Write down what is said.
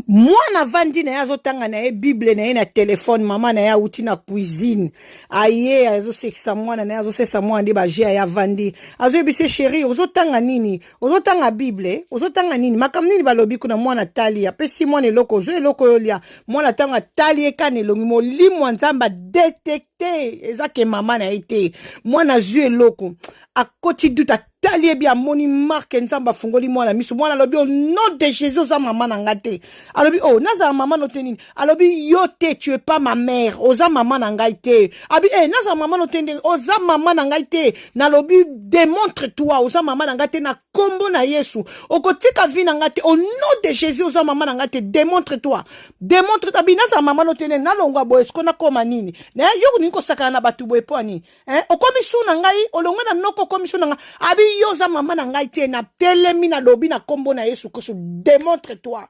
Mwana avandi na ye, azotanga na ye Bible na ye na telefone. Mama na ye awuti na cuisine, aye, azosekisa mwana na ye, azosesa mwana nde baje. Aye, avandi, azoyebisa: "Chéri, ozotanga nini? Ozotanga Bible? Ozotanga nini? Makambo nini balobi kuna?" Mwana tali, apesi mwana eloko: "Ozwa eloko oyo, olia." Mwana ntango atali ye kana elongi, molimo ya Nzambe adétecter eza ke mama na ye te. Mwana azwi eloko, akoti doute, atali yebi, amoni marque. Nzambe afungoli mwana miso. Mwana alobi: "Au nom de Jésus, oza mama na nga te." Alobi: "Oh, nazala mama no te nini?" Alobi: "Yo te, tu es pas ma mère, oza mama na ngai te." Abi: "Eh, nazala mama no te ndenge oza mama na ngai te?" Nalobi: "Démontre toi oza mama na ngai te. Na nkombo na Yesu, okotika vie na ngai te. Au nom de Jésus, oza mama na ngai te, démontre toi, démontre." Abi: "Nazala mama no te nini? Nalongwa boye, siko nakóma nini? Na yo nini kosakana na bato boye? Mpo ya nini, eh? Okomi su na ngai, olongwe na noko, okomi su na ngai." Abi: "Yo oza mama na ngai te. Natelemi, nalobi na nkombo na Yesu Kristu, démontre toi."